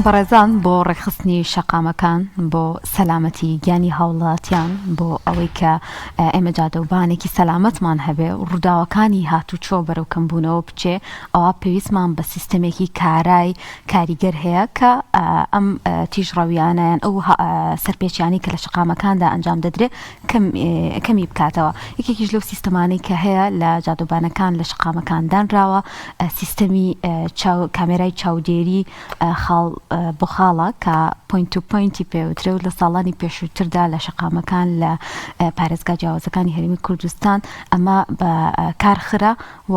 بەڕێزان بۆ ڕێکخستنی شەقامەکان بۆ سەلامەتی گیانی هاوڵاتیان بۆ ئەوەی کە ئێمە جادەوبانێکی سەلامەتمان هەبێ و ڕووداوەکانی هاتوچۆ بەرەو کەمبوونەوە بچێ ئەوا پێویستمان بە سیستەمێکی کارای کاریگەر هەیە کە ئەم تیژڕەویانە یان ئەو سەرپێچیانەی کە لە شەقامەکاندا ئەنجام دەدرێت کەمی بکاتەوە. یەکێکیش لەو سیستەمانەی کە هەیە لە جادەوبانەکان لە شەقامەکان دانراوە سیستەمی کامێرای چاودێری خاڵ بۆ خاڵە کە point to point ی پێوترێ و لە ساڵانی پێشووتردا لە شەقامەکان لە پارێزگا جیاوازەکانی هەرێمی کوردستان ئەمە بە کارخرا و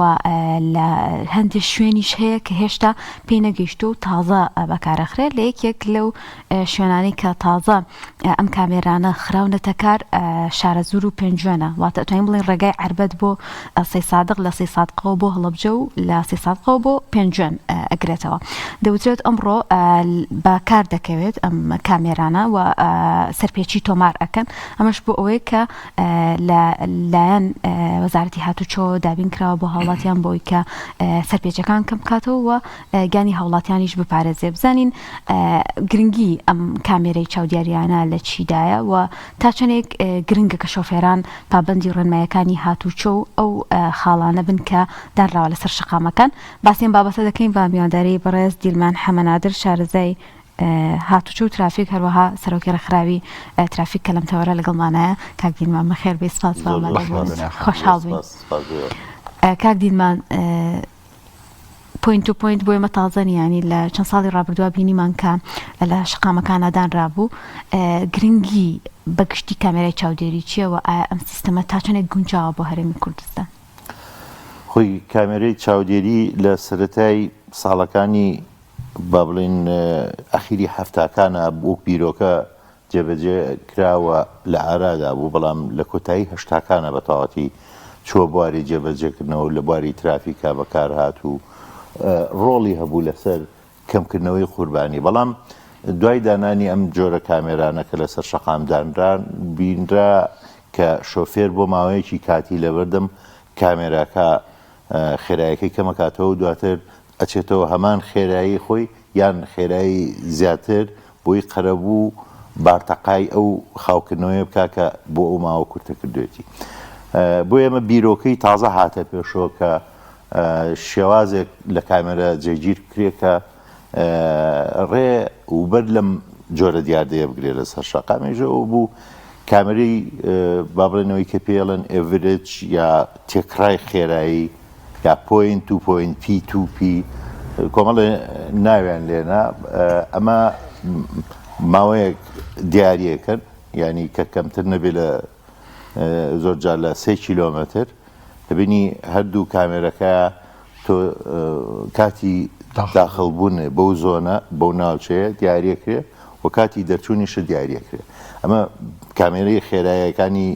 لە هەندێک شوێنیش هەیە کە هێشتا پێی نەگەیشتووە و تازە بەکارەخرێت لە یەکێک لەو شوێنانەی کە تازە ئەم کامێرانە خراونەتە کار شارەزوور و پێنجوێنە واتە ئەتوانین بڵێین ڕێگای عەربەت بۆ سەیسادق لە سەیسادقەوە بۆ هەڵەبجە و لە سەیسادقەوە بۆ پێنجوێن ئەگرێتەوە دەوترێت ئەمڕۆ بە کار دەکەوێت ئەم کامێرانە و سەرپێچی تۆمار ئەکەن ئەمەش بۆ ئەوەیە کە لە لایەن وەزارەتی هاتوچۆ دابین کراوە بۆ هاوڵاتیان بۆی کە سەرپێچەکان کەم بکاتەوە و گیانی هاوڵاتیانیش بپارێزێ بزانین گرنگی ئەم کامێرەی چاودیاریانە لە چیدایە و تا چەندێک گرنگە کە شۆفێران پابەندی ڕێنمایەکانی هاتوچۆ و ئەو خاڵانە بن کە دانراوە لەسەر شەقامەکان باسی ئەم بابەتە دەکەین بە میوانداری بەڕێز دیلمان حەمەنادر شارەزای هاتوچۆ و ترافیک هەروەها سەرۆکی ڕێکخراوی ترافیک کە لەم تەوەرە لەگەڵمانایە کاک دیلمان بەخێر بێی سپاس بۆ ئامادەبوونت خۆشحاڵ بووین کاک دیلمان point to point بۆ ئێمە تازە نییە ینی لە چەند ساڵی ڕابردووە بینیمان کە لە شەقامەکانە دانرابوو گرنگی بە گشتی کامێرای چاودێری چییە و ئایا ئەم سیستەمە تا چەندێک گونجاوە بۆ هەرێمی کوردستان؟ خۆی کامێرەی چاودێری لە سەرەتای ساڵەکانی با بڵێین ئەخیری حەفتاکانە وەک بیرۆکە جێبەجێ کرا و لە ئارادا بوو، بەڵام لە کۆتایی هەشتاکانا بە تەواوەتی چووە بواری جێبەجێکردنەوە و لە بواری ترافیکا بەکارهات و ڕۆڵی هەبوو لەسەر کەمکردنەوەی قوربانی. بەڵام دوای دانانی ئەم جۆرە کامێرانە کە لەسەر شەقام دانران، بینرا کە شۆفێر بۆ ماوەیەکی کاتی لەبەردەم کامێراکە خێرایەکەی کەمەکاتەوە و دواتر ئەچێتەوە هەمان خێرایی خۆی یان خێرایی زیاتر بۆی قەرەبوو بارتەقای ئەو خاوکردنەوەیە بکا کە بۆ ئەو ماوە کورتە کردوێتی. بۆیە ئەمە بیرۆکەی تازە هاتە پێشەوە کە شێوازێک لە کامێرا جێگیر بکرێت کە ڕێ و بەر لەم جۆرە دیاردەیە بگرێت لەسەر شەقامێژە ئەو بوو کامێرەی با بڵێنەوەی کە پێڵێن average یا تێکڕای خێرایی یا point to point P to P کۆمەڵێ ناویان لێنا ئەمە ماوەیەک دیاریەکەن ینی کە کەمتر نەبێ لە زۆر جار لە سێ کیلۆمەتر دەبینی هەردوو کامێرەکە تۆ کاتی داخل بوون بەو زۆنە بەو ناوچەیە دیارەکرێ و کاتی دەرچوونیشە دیارەکرێ ئەمە کامێرەی خێرایەکانی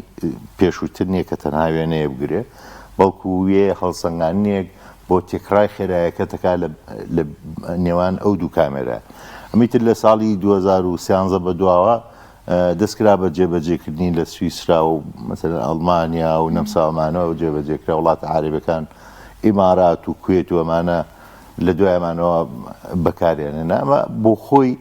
پێشووتر نییە کە تەنها وێنەیە بگرێ بەڵکو وێ هەڵسەنگاندنێک بۆ تێکڕای خێرایەکە دەکات لە نێوان ئەو دوو کامێرا. ئەمی تر لە ساڵی 2013 بە دواوە دەستکرا بە جێبەجێکردنی لە سویسرا و مەسەلەن ئەڵمانیا و نەمسا ئەمانەوە جێبەجێکرا وڵاتە عەرەبەکان ئیمارات و کوێت و ئەمانە لە دوای ئەمانەوە بەکاریان هێنا ئەمە بۆ خۆی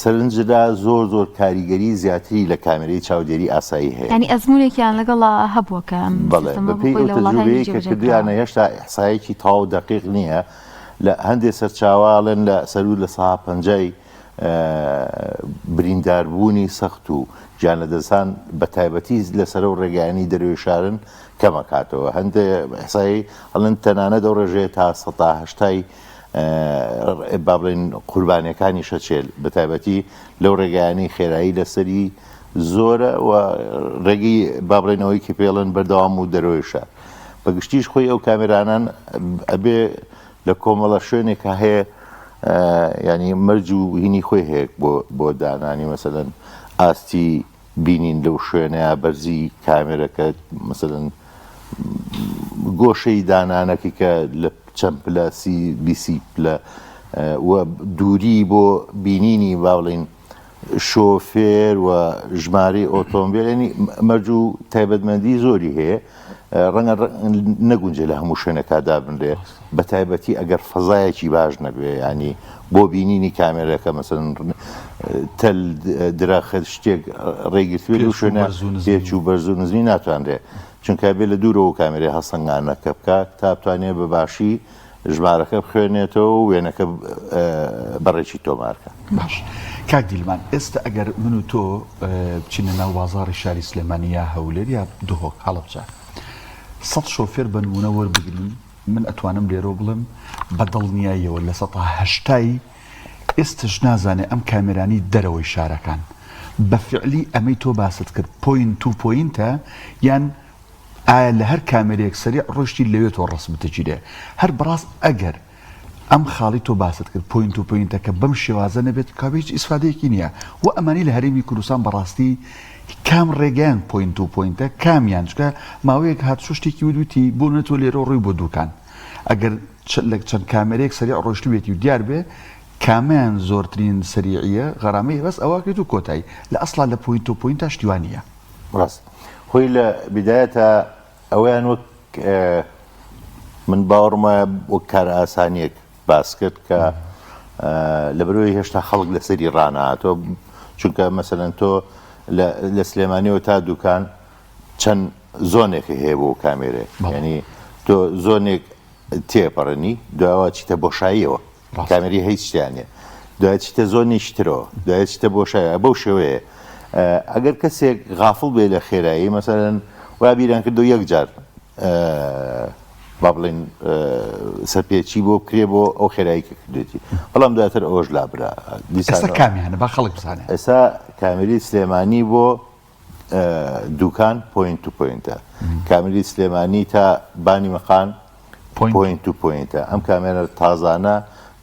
سەرنجدا زۆر زۆر کاریگەری زیاتری لە کامێرەی چاودێری ئاسایی هەیە. یانی ئەزموونێکیان لەگەڵا هەبووە کە ئەم بەڵێ سیستەمە بەپێی بۆ ئەو خۆی لە وڵاتانی تەجروبەیەی تر کە جێبەجێ کردوویانە کراوە. هێشتا ئیحسایەکی تەواو دەقیق نییە لە هەندێ سەرچاوە ئەڵێن لە سەروو لە سەها پەنجای برینداربوونی سەخت و گیانلەدەستدان بە تایبەتی لەسەر ئەو ڕێگایانەی دەرەوەی شارن کەمەکاتەوە هەندێ ئیحسایی ئەڵێن تەنانەت ئەو ڕێژەیە تا سەتا هەشتای با بڵێین قوربانیەکانیش ئەچێت بە تایبەتی لەو ڕێگایانەی خێرایی لەسەری زۆرە و ڕێگەی با بڵێن ئەوەی کە پێڵێن بەردەوام و دەرەوەی شار بە گشتیش خۆی ئەو کامێرانان ئەبێ لە کۆمەڵە شوێنێکە هەیە ینی مەرج و هینی خۆی هەیە بۆ بۆ دانانی مەسەلەن ئاستی بینین لەو شوێنەیا بەرزی کامێرەکە مەسەلەن گۆشەی دانانەکەی کە لە چەند پلە سی بیسی پلە و دووری بۆ بینینی با بڵین شۆفێر و ژمارەی ئۆتۆمبیل ینی مەرج و تایبەتمەندی زۆری هەیە ڕەنگە نەگونجێ لە هەموو شوێنەکە دابنرێ بە تایبەتی ئەگەر فەزایەکی باش نەبێ ینی بۆ بینینی کامێرەکە مەسەن تەل درەخت شتێک ڕێگرتوێت و شوێنە پێچ و بەرز و نزمی ناتوانرێ چونکە بێ لە دوورەوە کامێرەی هەڵسەنگانەکە بکات تا بتوانێت بە باشی ژمارەکە بخوێنێتەوە و وێنەکە بەڕێکی تۆمارکە. باش کاک دیلمان ئێستا ئەگەر من و تۆ بچینە ناو بازاڕی شاری سلێمانی یا هەولێر یا دهۆک هەڵەبجە سەد شۆفێر بە نمونە وەربگرین من ئەتوانم لێرەوە بڵێم بە دڵنیاییەوە لە سەتا هەشتای ئێستش نازانێ ئەم کامێرانی دەرەوەی شارەکان بە فعلی ئەمەی تۆ باست کرد point to point ە یان ئایا لە هەر کامێرەیەک سەریع ڕۆیشتی لەوێ تۆ ڕەسمت دەگیرێ؟ هەر بەڕاست ئەگەر ئەم خاڵی تۆ باست کرد point to point ەکە بەم شێوازە نەبێت کابێ هیچ ئیسفادەیەکی نییە وە ئەمانی لە هەرێمی کوردستان بەڕاستی کام ڕێگەیان point to point ە کامیان چونکە ماوەیەک هاتچۆ شتێکی وت وتی بۆ نە تۆ لێرەوە ڕووی بۆ دوکان ئەگەر لە چەند کامێرەیەک سەریع ڕۆیشتبێتی و دیار بێ کامیان زۆرترین سەریعیە غەرامەی بەس ئەوە کرێت و کۆتایی لە ئەسڵا لە point to point ا شتی وا نییە. ڕاست خۆی لە بیدایەتا ئەوەیان وەک من باوەڕم وایە وەک کارئاسانیەک باس کرد کە لەبەرەوەی هێشتا خەڵک لەسەری ڕانەهاتووە چونکە مەسەلەن تۆ لە سلێمانیەوە تا دوکان چەند زۆنێک هەیە بۆ کامێرێ ینی تۆ زۆنێک تێپەڕێنی دواوە چیتە بۆشاییەوە کامێری هیچ شتیان نیە دوای چیتە زۆنێکی ترەوە دوای چیتە بۆشایە بەو شێوەیە ئەگەر کەسێک غافڵ بێ لە خێرایی مەسەلەن وا بیران کردو یەک جار با بڵێن سەرپێچی بۆ بکرێ بۆ ئەو خێرایی کە کردێتی بەڵام دواتر ئەوەش لابرا دیسان کامیانە با خەڵک بزانێت ئێستا کامێری سلێمانی بۆ دوکان point to point ە کامێری سلێمانی تا بانی مەقان point to point ە ئەم کامێرە تازانە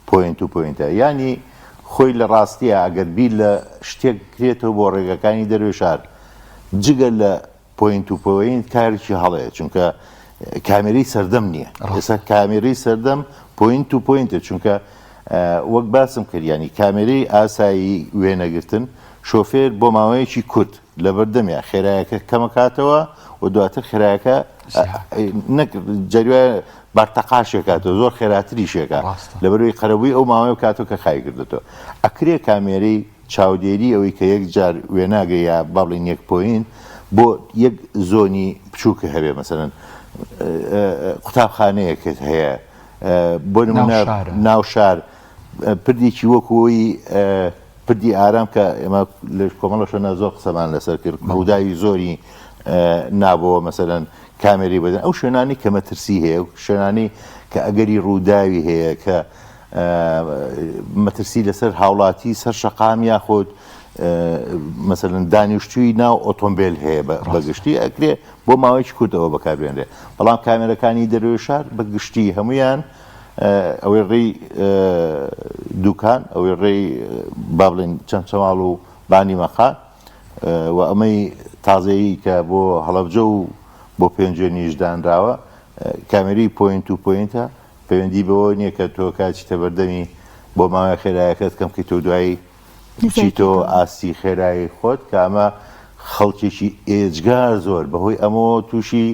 point to point ە یانی خۆی لە ڕاستیە ئەگەر بیر لە شتێک کرێتەوە بۆ ڕێگەکانی دەروێ شار جگە لە point to point کارێکی هەڵەیە چونکە کامێرەی سەردەم نییە ئێستا کامێرەی سەردەم point to point ە چونکە وەک باسم کرد یانی کامێرەی ئاسایی وێنەگرتن شۆفێر بۆ ماوەیەکی کورت لەبەردەمیا خێرایەکە کەمەکاتەوە و دواتر خێرایەکە نەک جەروە بارتەقاشێکاتەوە زۆر خێراتریشێکە لەبەرەوەی قەرەبووی ئەو ماوەیە بکاتەوە کە خای کردێتەوە ئەکرێ کامێرەی چاودێری ئەوەی کە یەک جار وێناگە یا با بڵێین یەک point بۆ یەک زۆنی بچووک هەبێ مەسەلەن قوتابخانەیەکت هەیە بۆ نمونە ناو شار پردێکی وەکوی پردی ئارام کە ئێمە لە کۆمەڵە شوێنە زۆر قسەمان لەسەر کرد ڕووداوی زۆری نابەوە مەسەلەن کامێری بەدەن ئەو شوێنانی کە مەترسی هەیە و شوێنانی کە ئەگەری ڕووداوی هەیە کە مەترسی لەسەر هاوڵاتی سەر شەقام یاخود مەسەلەن دانیشتووی ناو ئۆتۆمبیل هەیە بەگشتی ئەکرێ بۆ ماوەیەکی کورت ئەوە بەکاربێنرێ بەڵام کامێرەکانی دەرەوەی شار بە گشتی هەمویان ئەوەی ڕێی دوکان ئەوەی ڕێی با بڵێن چەمچەماڵ و بانی مەقا و ئەمەی تازەیی کە بۆ هەڵەبجە و بۆ پێنجوێنیش دانراوە کامێری point to point ە پەیوەندی بەوە نییە کە تۆ کاچیتە بەردەمی بۆ ماوەی خێرایەکەت کەم کەیتەوە دوایی بچیتەوە ئاستی خێرایی خۆت کە ئەمە خەڵکێکی ئێجگار زۆر بەهۆی ئەمەوە تووشی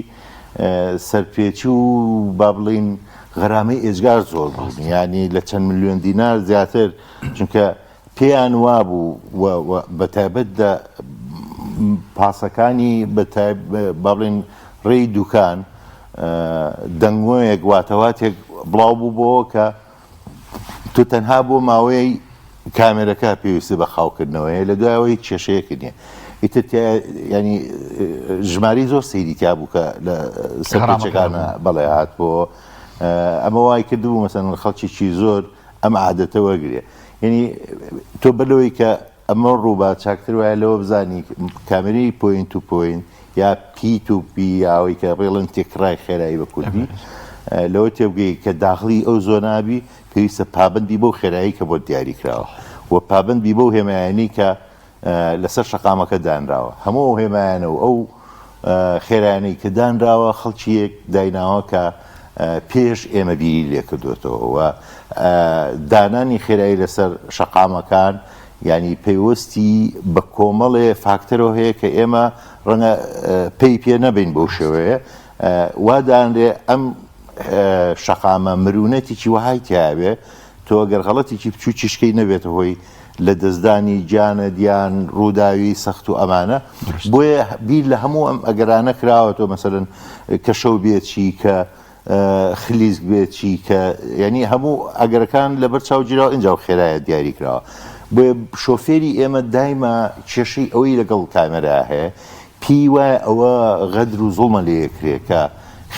سەرپێچی و با بڵین غەرامەی ئێجگار زۆر بوون ینی لە چەند ملیۆن دینار زیاتر چونکە پێیان وابوو بە تایبەت لە پاسەکانی با بڵین ڕێی دوکان دەنگۆیەک واتەواتێک بڵاو بوو بۆ کە تۆ تەنها بۆ ماوەی کامێرەکە پێویستی بە خاوکردنەوەیە لە دوایەوە هیچ کێشەیەکت نییە ئیتر ینی ژماری زۆر سەیری تیا بوو کە لە سەرپێچەکانە بەڵێ هات بۆ ئەمە وای کردبوو مەسەن خەڵکێکی زۆر ئەم عادەتە وەرگێ یعنی تۆ بەلەوەی کە ئەمە ڕووبا چاکتر وایە لەوە بزانی کامێرەی point to point یا P to P یا ئەوەی کە ڕێڵن تێکڕای خێرایی بە کوردی لەوە تێبگەی کە داخڵی ئەو زۆنابی پێویستە پابەندی بەو خێرایی کە بۆت دیاری کراوە و پابەندی بەو هێمایانی کە لەسەر شەقامەکە دانراوە هەموو ئەو هێمایانە و ئەو خێرایانەی کە دانراوە خەڵکیەک دایناوە کە پێش ئێمە بیری لێکردوێتەوە و دانانی خێرایی لەسەر شەقامەکان یانی پەیوەستی بە کۆمەڵێ فاکتەرەوە هەیە کە ئێمە ڕەنگە پێی پێ نەبین بەو شێوەیە وا دانرێ ئەم شەقامە مرونەتێکی وەهای تیاوێ تۆ گەر غەڵەتێکی بچووکیشکەی نەبێتە هۆی لە دەستدانی گیانە دیان ڕووداوی سەخت و ئەمانە بۆیە بیر لە هەموو ئەم ئەگەرانە کراوەتەوە مەسەلەن کە شەو بێ چی کە خلیسک بێ چی کە یعنی هەموو ئەگەرەکان لەبەر چاو گیراوە ئینجا و خێرایە دیاری کراوە بۆیە شۆفێری ئێمە دایمە کێشەی ئەوەی لەگەڵ کامێرا هەیە پێی وایە ئەوە غەدر و زوڵمە لێکرێ کە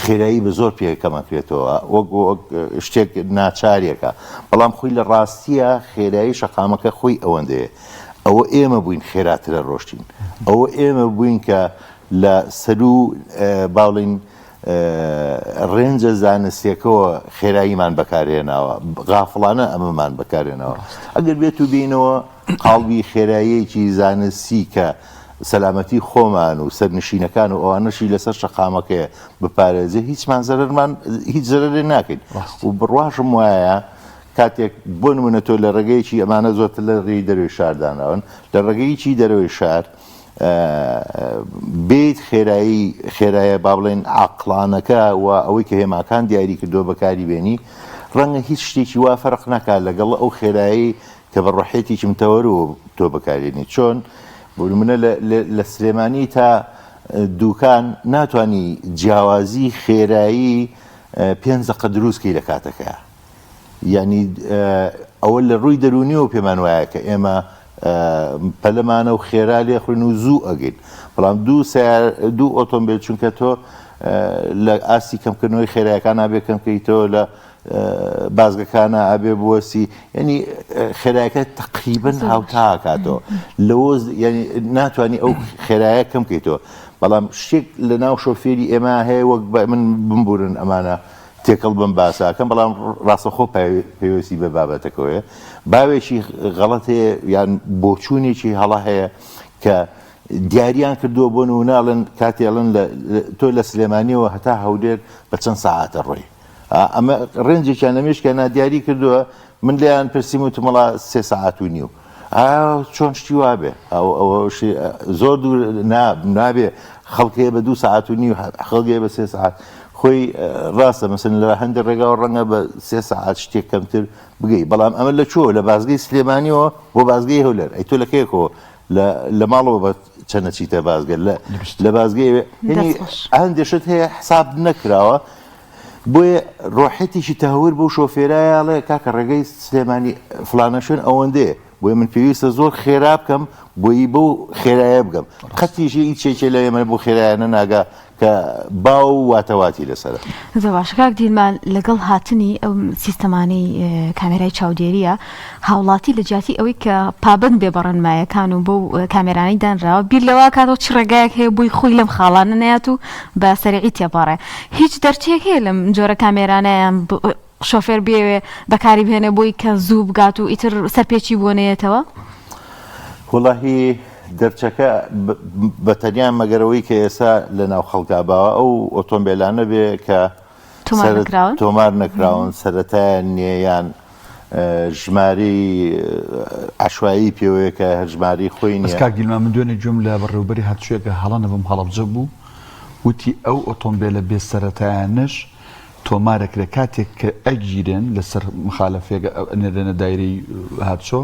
خێرایی بە زۆر پێ کەمەکرێتەوە وەک وەک شتێک ناچارێکە بەڵام خۆی لە ڕاستیە خێرایی شەقامەکە خۆی ئەوەندەیە ئەوە ئێمە بووین خێراترە ڕۆشتین ئەوە ئێمە بووین کە لە سەروو با بڵێین ڕێنجە زانستیەکەوە خێراییمان بەکارهێناوە غافڵانە ئەمەمان بەکارهێناوە ئەگەر بێت و بینەوە قاڵبی خێراییەکی زانستی کە سەلامەتی خۆمان و سەرنشینەکان و ئەوانەشی لەسەر شەقامەکەیە بپارێزێ هیچمان زەرەرمان هیچ زەرەرێ ناکەین و بڕواشم وایە کاتێک بۆ نمونە تۆ لە ڕێگەیەکی ئەمانە زۆرتر لە ڕێی دەروی شارداناون لە ڕێگەیەکی دەرەوەی شار بیت خێرایی خێرایە با بڵێن عەقڵانەکە و ئەوەی کە هێماکان دیاری کردووە بەکاری بێنی ڕەنگە هیچ شتێکی وا فەرق نەکات لەگەڵ ئەو خێرایی کە بە ڕۆحێتێکی متەوەرەوە تۆ بەکارێنی چۆن بۆ نمونە لە سلێمانی تا دوکان ناتانی جیاوازی خێرایی پێنج دەقە دروستکەی لە کاتەکەیا یانی ئەوە لە ڕووی دەروونیەوە پێمان وایە کە ئێمە پەلەمانە و خێرا لێخوین و زوو ئەگەین بەڵام دوو سیار دوو ئۆتۆمبیل چونکە تۆ لە ئاستی کەمکردنەوەی خێرایەکان نابێ کەمکەیتەوە لە بازگەکانە ئەبێ بوەسی ینی خێرایەکە تقریبن هاوتاکاتەوە لەوە ینی ناتوانانی ئەو خێرایە کەم کەیتەوە بەڵام شتێک لە ناو شۆفێری ئێمە هەیە وەک من بمبورن ئەمانە تێکەڵ بەم باسە ئەکەم بەڵام ڕاستەخۆ پەیوەستی بە بابەتەکەوەیە باوێکی غەڵەت هەیە یان بۆچوونێکی هەڵە هەیە کە دیاریان کردووە بۆ نموناڵن کاتێڵن تۆ لە سلێمانیەوە هەتا هەولێر بە چەند ساعتە ڕۆی ئەمە ڕێنجێکیان لە مێشکیان نادیاری کردووە من لێیان پرسیم وتم وەڵا سێ سەعات و نیو. ئا چۆن شتی وابێ ئەو ئەوە زۆر دوور نا نابێ خەڵک هەیە بە دوو سەعات و نیو خەڵک هەیە بە سێ سەعات خۆی ڕاستە مەسن لە هەندێک ڕێگاوە ڕەنگە بە سێ سەعات شتێک کەمتر بگەی بەڵام ئەمە لە چۆ لە بازگەی سلێمانیەوە بۆ بازگەی هەولێر ئەی تۆ لە کەیەکەوە لە لە ماڵەوە بە چەنە چیتە بازگە لە لە بازگەی هەندێک شت هەیە حساب نەکراوە بۆیە ڕۆحێتێکی تەهور بەو شۆفێرایە ئەڵێ کاکە ڕێگەی سلێمانی فڵانە شوێن ئەوەندەیە بۆیە من پێویستە زۆر خێرا بکەم بۆی بەو خێرایە بگەم قەتیش هیچ یەکێ لە ئێمە بۆ خێرایانە ناگا کە باو و واتەواتی لەسەرە. زۆر باشە کاک دیلمان لەگەڵ هاتنی ئەو سیستەمانەی کامێرای چاودێریە هاوڵاتی لە جیاتی ئەوەی کە پابەند بێ بە ڕێنمایەکان و بەو کامێرانەی دانراوە بیر لەوە کاتەوە چ ڕێگایەک هەیە بۆی خۆی لەم خاڵانە نەیات و بە سەریعی تێپەڕێ هیچ دەرچەیەک هەیە لەم جۆرە کامێرانەیان شۆفێر بێوێ بەکاری بهێنێ بۆی کە زوو بگات و ئیتر سەرپێچی بۆ نەیەتەوە؟ وەڵاهی دەرچەکە بە تەنیا مەگەرەوەی کە ئێستا لە ناو خەڵکا باوە ئەو ئۆتۆمبێلانە بێ کە تۆمار نەکراون سەرەتایان نییە یان ژمارەی عەشوایی پێوەیە کە هەر ژمارەی خۆی بەس نییە. کاک دیلمان من دوێنێ گوێم لە بەڕێوەبەری هاتوچۆیەکە هەڵە نەبم هەڵەبجە بوو وتی ئەو ئۆتۆمبێلە بێ سەرەتایانەش تۆمارەکرێ کاتێک کە ئەگیرێن لەسەر مخالەفەیەک ئەنێرێنە دایرەی هاتوچۆ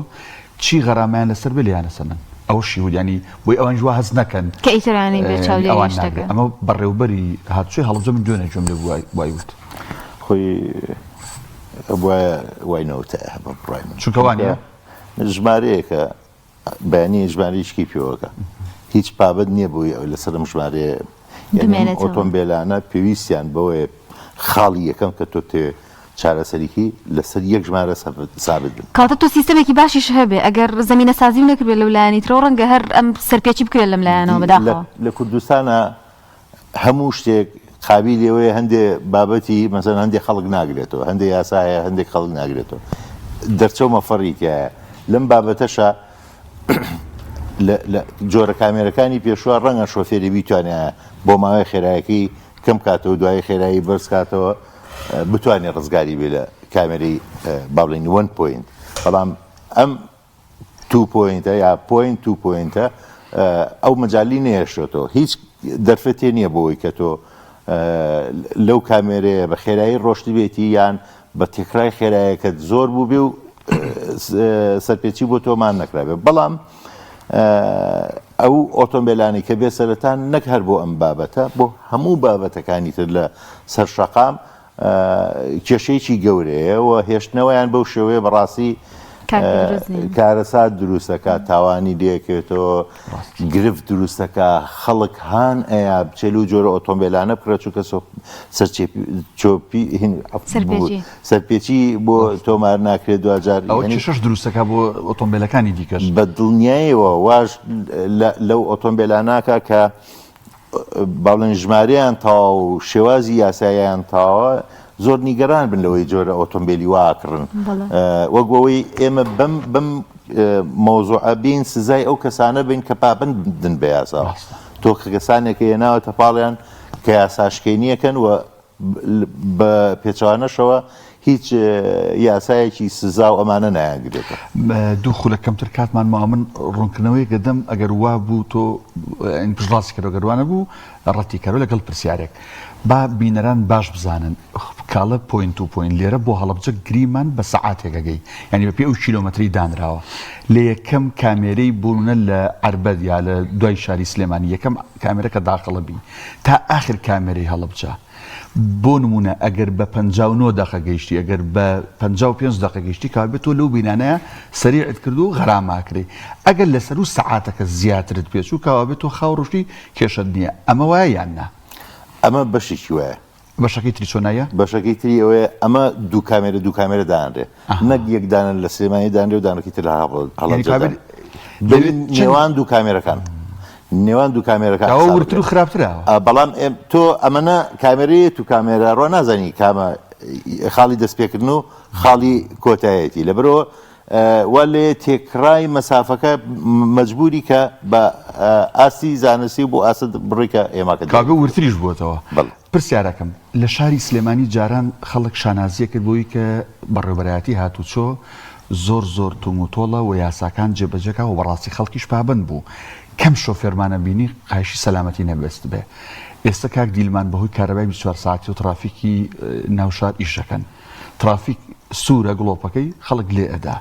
چی غەرامەیان لەسەر بێ لێیان ئەسەنن ئەوەشی وت یانی بۆی ئەوانیش وا هەست نەکەن کە ئیتر ئەوانەی بێ چاودێری ئەوان شتەکە. ناگرن ئەمە بەڕێوبەری هاتوچۆی هەڵەبجە من دوێنێ گوێم لێ بوو وای وت. خۆی ئەبوایە وای نەوتایە بە بڕای من چونکە وا نییە؟ ژمارەیەکە بەیانی ژمارەیەکی پێوەکە هیچ پابەند نییە بۆی ئەو لەسەر ئەم ژمارەیە یعنی ئەم بمێنێتەوە. ئۆتۆمبێلانە پێویستیان بەوەیە خاڵی یەکەم کە تۆ تێ چارەسەریی لەسەر یەک ژمارە سابت بن. کەواتە تۆ سیستەمێکی باشیش هەبێ ئەگەر زەمینەسازیو نەکردبێ لەو لایەنی ترەوە ڕەنگە هەر ئەم سەرپێچی بکرێت لەم لایەنەوە بەداخەوە. لە کوردستانا هەموو شتێک قابیلی ئەوەیە هەندێ بابەتی مەسەن هەندێ خەڵک ناگرێتەوە هەندێ یاسا هەیە هەندێک خەڵک ناگرێتەوە دەرچە و مەفەڕی تایە لەم بابەتەشە لە جۆرە کامێرەکانی پێشوە ڕەنگە شۆفێری بیتوانایە بۆ ماوەی خێرایەکەی کەم کاتەوە دوایی خێرایی بەرز کاتەوە بتوانێت ڕزگاری بێ لە کامێرەی با بڵێین وەن پوینت بەڵام ئەم. two point ە یا point two point ە ئەو مەجالی نەیەشێتەوە هیچ دەرفەتێ نییە بۆی کە تۆ لەو کامێرەیە بە خێرایی ڕۆشتبێتی یان بە تێکرای خێرایەکەت زۆر بووبێ و سەرپێچی بۆ تۆمان نەکرابێ بەڵام ئەو ئۆتۆمبیلانی کە بێ سەرەتان نەک هەر بۆ ئەم بابەتە بۆ هەموو بابەتەکانی تر لە سەر شەقام کێشەیەکی گەورەیە و هێشتنەوەیان بەو شێوەیە بەڕاستی کارەسات دروستەکە تاوانی لێکێتەوە گرفت دروستەکە خەڵک هان ئەیا بچێ لەو جۆرە ئۆتۆمبیلانە بکڕێت چونکە سەرچۆپی سەرپێچی بۆ تۆمار ناکرێت دواجار ئەوە کێشەش دروستەکە بۆ ئۆتۆمبیلەکانی دیکەش بە دڵنیایەوە واش لەو ئۆتۆمبیلاناکە کە با بڵێن ژمارەیان تەواو و شێوازی یاساییان تەواوە زۆر نیگەران بن لەوەی جۆرە ئۆتۆمبیلی وا ئەکڕن وەک ئەوەی ئێمە بەم بەم مەوزوعە بین سزای ئەو کەسانە بین کە پابەندن بە یاساوە تۆ کە کەسانێکە هێناوەتە پاڵیان کە یاساشکێنیەکەن و بە پێچەوانەشەوە هیچ یاسایەکی سزا و ئەمانە نایانگرێتەوە. دوو خولەک کەمتر کاتمان ماوە من ڕوونکردنەوەیەک دەدەم ئەگەر وا بوو تۆ پشتڕاستی کەرەوە گەر وا نەبوو ڕەتی کەرەوە لەگەڵ پرسیارێک با بینەران باش بزانن کاڵە point to point لێرە بۆ هەڵەبجە گریمان بە سەعاتێک ئەگەی یعنی بە پێی ئەو کیلۆمەتری دانراوە لە یەکەم کامێرەی بۆنە لە عەربەت یا لە دوای شاری سلێمانی یەکەم کامێرە کە داخڵە بی تا ئاخر کامێرەی هەڵەبجە بۆ نمونە ئەگەر بە 59 دەقە گەیشتی ئەگەر بە 55 دەقە گەیشتی کابێت تۆ لەو بینانەیە سەریعت کرد و غەراماکرێ ئەگەر لەسەر و سەعاتەکە زیاترت پێچوو کاوابێت تۆ خاو ڕشتی کێشەت نییە ئەمە وایە یان نا؟ ئەمە بەشێکی وایە. بەشەکەی تری چۆنایە؟ بەشەکەی تری ئەوەیە ئەمە دوو کامێرە دوو کامێرە دانرێ نەک یەک دانە لە سلێمانی دانرێ و دانەکەی تر لە هەڵەبجە دانرێ. نێوان دوو کامێرەکان نێوان دوو کامێرەکان ئەوە وردتر و خراپترە. بەڵام تۆ ئەمەنە کامێرەیە تو کامێرە ڕۆ نازانی کامە خاڵی دەستپێکردن و خاڵی کۆتایەتی لەبەرەوە وا لێ تێکڕای مەسافەکە مەجبوری کە بە ئاستی زانستی و بۆ ئاست بڕی کە ئێماکە کاکە وردتریش بووەتەوە. بەڵێ. پرسیارەکەم، لە شاری سلێمانی جاران خەڵک شانازیە کرد بۆی کە بەڕێوبەرایەتی هاتوچۆ زۆر زۆر توموتۆڵە و یاساکان جێبەجێکا و بەڕاستی خەڵکیش پابەند بوو کەم شۆفێرمانە بینی قایشی سەلامەتی نەبەستبێ ئێستە کاک دیلمان بەهۆی کارەبای 24 ساعەتی و تڕافیکی ناو شار ئیش دەکەن ترافیک سوورە گڵۆپەکەی خەڵک لێ ئەدا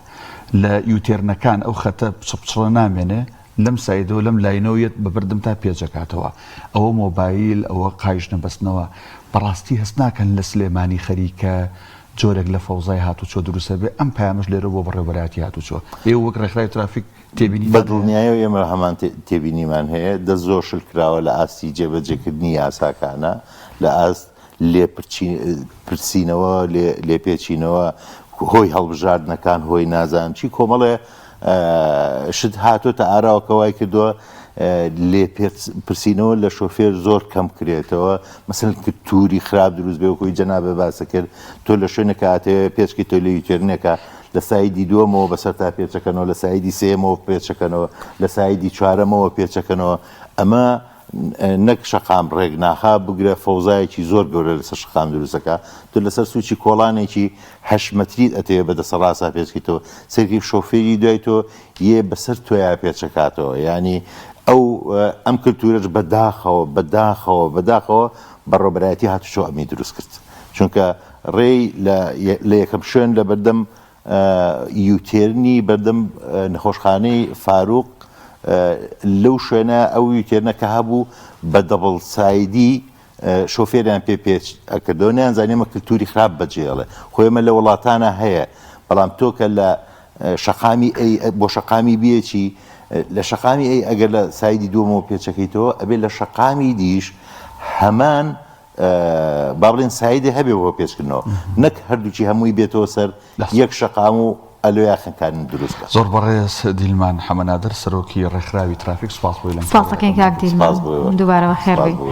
لە U-turn ەکان ئەو خەتە پچڕپچڕە نامێنێ لەم side ەوە لەم line ەوە یەت بە بەردەم تا پێچ ئەکاتەوە ئەوە مۆبایل ئەوە قایش نەبەستنەوە بەڕاستی هەست ناکەن لە سلێمانی خەریکە جۆرێک لە فەوزای هاتوچۆ دروست ئەبێ ئەم پەیامەش لێرە بۆ بەڕێوەبەرایەتی هاتوچۆ ئێوە وەک ڕێکخراوی ترافیک تێبینیتان بە دڵنیایەوە ئێمە هەمان تێبینیمان هەیە دەست زۆر شل کراوە لە ئاستی جێبەجێکردنی یاساکانە لە ئاست لێپرسینەوە، لێپێچینەوە، هۆی هەڵبژاردنەکان، هۆی نازانم چی، کۆمەڵێ شت هاتۆتە ئاراوە کە وای کردووە لێپرسینەوە لە شۆفێر زۆر کەم کرێتەوە، مەسەلەن کلتوری خراپ دروست بێ وەکوی جەنابت باست کرد تۆ لە شوێنێکا ئەتەوێ پێچکەی تۆ لە U-turn ێکا لە side ی دووەمەوە بەسەرتا پێچەکەنەوە لە side ی سێیەمەوە پێچەکەنەوە لە side ی چوارەمەوە پێچەکەنەوە ئەمە نەک شەقام ڕێک ناخا بگرە فەوزایەکی زۆر گەورە لەسەر شەقام دروست دەکا تۆ لەسەر سوچی کۆڵانێکی هەشت مەتریت ئەتەوێ بە دەسە ڕاسا پێچکەیتەوە سەیرکەی شۆفێری دوای تۆ یێ بەسەر تۆیا پێچەکاتەوە یانی ئەو ئەم کلتورەش بە داخەوە بە داخەوە بە داخەوە بەڕێوبەرایەتی هاتوچۆ ئەمی دروست کرد چونکە ڕێی لە لە یەکەم شوێن لە بەردەم U-turn ی بەردەم نەخۆشخانەی فاروق لەو شوێنە ئەو U-turn ە کە هەبوو بە double side ی شۆفێریان پێ پێچ ئەکردەوە نیانزانی ئەمە کلتوری خراپ بەجێڵێ خۆ ئێمە لە وڵاتانە هەیە بەڵام تۆ کە لە شەقامی A بۆ شەقامی B چی لە شەقامی A ئەگەر لە side ی دووەمەوە پێچەکەیتەوە ئەبێ لە شەقامی D ش هەمان با بڵێن side ێ هەبێ بۆ پێچکردنەوە نەک هەردووکی هەمووی بێتەوە سەر یەک شەقام و ئەلۆیا خنکاندن دروست بکات. زۆر بەڕێز دیلمان حەمەنادر سەرۆکی ڕێکخراوی ترافیک سوپاس بۆی لەم سپاس دەکەین کاک دیلمان سپاس بۆ ئێوە. دووبارە بەخێر سپاس بێی. بۆ ئێوە.